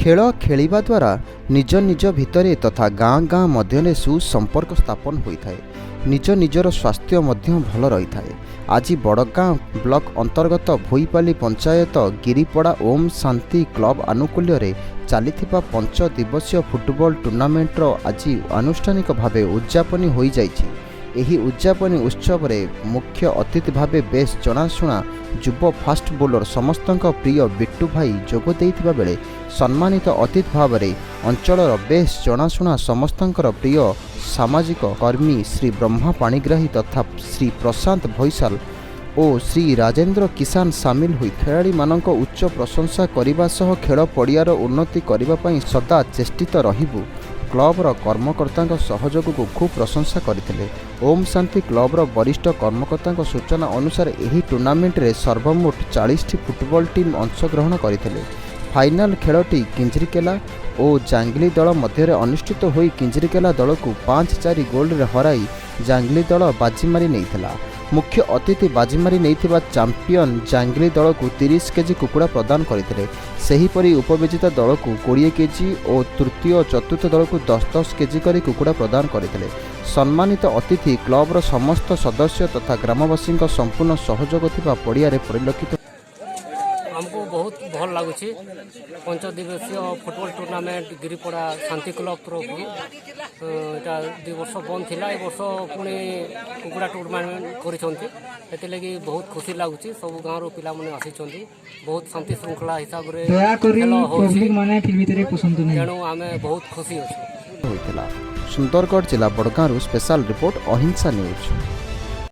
ଖେଳ ଖେଳିବା ଦ୍ୱାରା ନିଜ ନିଜ ଭିତରେ ତଥା ଗାଁ ଗାଁ ମଧ୍ୟରେ ସୁସମ୍ପର୍କ ସ୍ଥାପନ ହୋଇଥାଏ। ନିଜ ନିଜର ସ୍ୱାସ୍ଥ୍ୟ ମଧ୍ୟ ଭଲ ରହିଥାଏ। ଆଜି ବଡ଼ଗାଁ ବ୍ଲକ ଅନ୍ତର୍ଗତ ଭୋଇପାଲି ପଞ୍ଚାୟତ ଗିରିପଡ଼ା ଓମ୍ ଶାନ୍ତି କ୍ଲବ ଆନୁକୂଲ୍ୟରେ ଚାଲିଥିବା ପଞ୍ଚ ଦିବସୀୟ ଫୁଟବଲ ଟୁର୍ଣ୍ଣାମେଣ୍ଟର ଆଜି ଆନୁଷ୍ଠାନିକ ଭାବେ ଉଦଯାପନୀ ହୋଇଯାଇଛି। ଏହି ଉଦଯାପନୀ ଉତ୍ସବରେ ମୁଖ୍ୟ ଅତିଥି ଭାବେ ବେଶ୍ ଜଣାଶୁଣା ଯୁବ ଫାଷ୍ଟ ବୋଲର, ସମସ୍ତଙ୍କ ପ୍ରିୟ ବିଟ୍ଟୁ ଭାଇ ଯୋଗ ଦେଇଥିବା ବେଳେ ସମ୍ମାନିତ ଅତିଥି ଭାବରେ ଅଞ୍ଚଳର ବେଶ୍ ଜଣାଶୁଣା, ସମସ୍ତଙ୍କର ପ୍ରିୟ ସାମାଜିକ କର୍ମୀ ଶ୍ରୀ ବ୍ରହ୍ମା ପାଣିଗ୍ରାହୀ ତଥା ଶ୍ରୀ ପ୍ରଶାନ୍ତ ଭଇସାଲ ଓ ଶ୍ରୀ ରାଜେନ୍ଦ୍ର କିଷାନ ସାମିଲ ହୋଇ ଖେଳାଳିମାନଙ୍କ ଉଚ୍ଚ ପ୍ରଶଂସା କରିବା ସହ ଖେଳ ପଡ଼ିଆର ଉନ୍ନତି କରିବା ପାଇଁ ସଦା ଚେଷ୍ଟିତ ରହିବୁ, କ୍ଲବର କର୍ମକର୍ତ୍ତାଙ୍କ ସହଯୋଗକୁ ଖୁବ୍ ପ୍ରଶଂସା କରିଥିଲେ। ଓମ୍ ଶାନ୍ତି କ୍ଲବର ବରିଷ୍ଠ କର୍ମକର୍ତ୍ତାଙ୍କ ସୂଚନା ଅନୁସାରେ, ଏହି ଟୁର୍ଣ୍ଣାମେଣ୍ଟରେ ସର୍ବମୋଟ 40ଟି ଫୁଟବଲ ଟିମ୍ ଅଂଶଗ୍ରହଣ କରିଥିଲେ। ଫାଇନାଲ ଖେଳଟି କିଞ୍ଜିରିକେଲା ଓ ଜାଙ୍ଗଲି ଦଳ ମଧ୍ୟରେ ଅନୁଷ୍ଠିତ ହୋଇ କିଞ୍ଜିରିକେଲା ଦଳକୁ 5-4 ଗୋଲରେ ହରାଇ ଜାଙ୍ଗଲି ଦଳ ବାଜିମାରି ନେଇଥିଲା। ମୁଖ୍ୟ ଅତିଥି ବାଜିମାରି ନେଇଥିବା ଚାମ୍ପିୟନ ଜାଙ୍ଗଲି ଦଳକୁ 30 କେଜି କୁକୁଡ଼ା ପ୍ରଦାନ କରିଥିଲେ। ସେହିପରି ଉପବିଜେତା ଦଳକୁ 20 କେଜି ଓ ତୃତୀୟ ଓ ଚତୁର୍ଥ ଦଳକୁ 10-10 କେଜି କରି କୁକୁଡ଼ା ପ୍ରଦାନ କରିଥିଲେ। ସମ୍ମାନିତ ଅତିଥି, କ୍ଲବର ସମସ୍ତ ସଦସ୍ୟ ତଥା ଗ୍ରାମବାସୀଙ୍କ ସମ୍ପୂର୍ଣ୍ଣ ସହଯୋଗ ଥିବା ପଡ଼ିଆରେ ପରିଲକ୍ଷିତ। ଆମକୁ ବହୁତ ଭଲ ଲାଗୁଛି। ପଞ୍ଚଦିବସୀୟ ଫୁଟବଲ ଟୁର୍ଣ୍ଣାମେଣ୍ଟ ଗିରିପଡ଼ା ଶାନ୍ତି କ୍ଲବ ତରଫରୁ ଏଇଟା 2 ବର୍ଷ ବନ୍ଦ ଥିଲା। ଏ ବର୍ଷ ପୁଣି କୁକୁଡ଼ା ଟୁର୍ଣ୍ଣାମେଣ୍ଟ କରିଛନ୍ତି, ସେଥିଲାଗି ବହୁତ ଖୁସି ଲାଗୁଛି। ସବୁ ଗାଁରୁ ପିଲାମାନେ ଆସିଛନ୍ତି। ବହୁତ ଶାନ୍ତି ଶୃଙ୍ଖଳା ହିସାବରେ ଦୟାକରି ଖେଳ ହେଉଛି। ପବ୍ଲିକ ମାନେ ଫିଲ୍ଡ ଭିତରେ ପଶନ୍ତୁ ନାହିଁ। ତେଣୁ ଆମେ ବହୁତ ଖୁସି ଅଛୁ। ହୋଇଥିଲା। ସୁନ୍ଦରଗଡ଼ ଜିଲ୍ଲା ବଡ଼ଗାଁରୁ ସ୍ପେଶାଲ ରିପୋର୍ଟ, ଅହିଂସା ନ୍ୟୁଜ୍।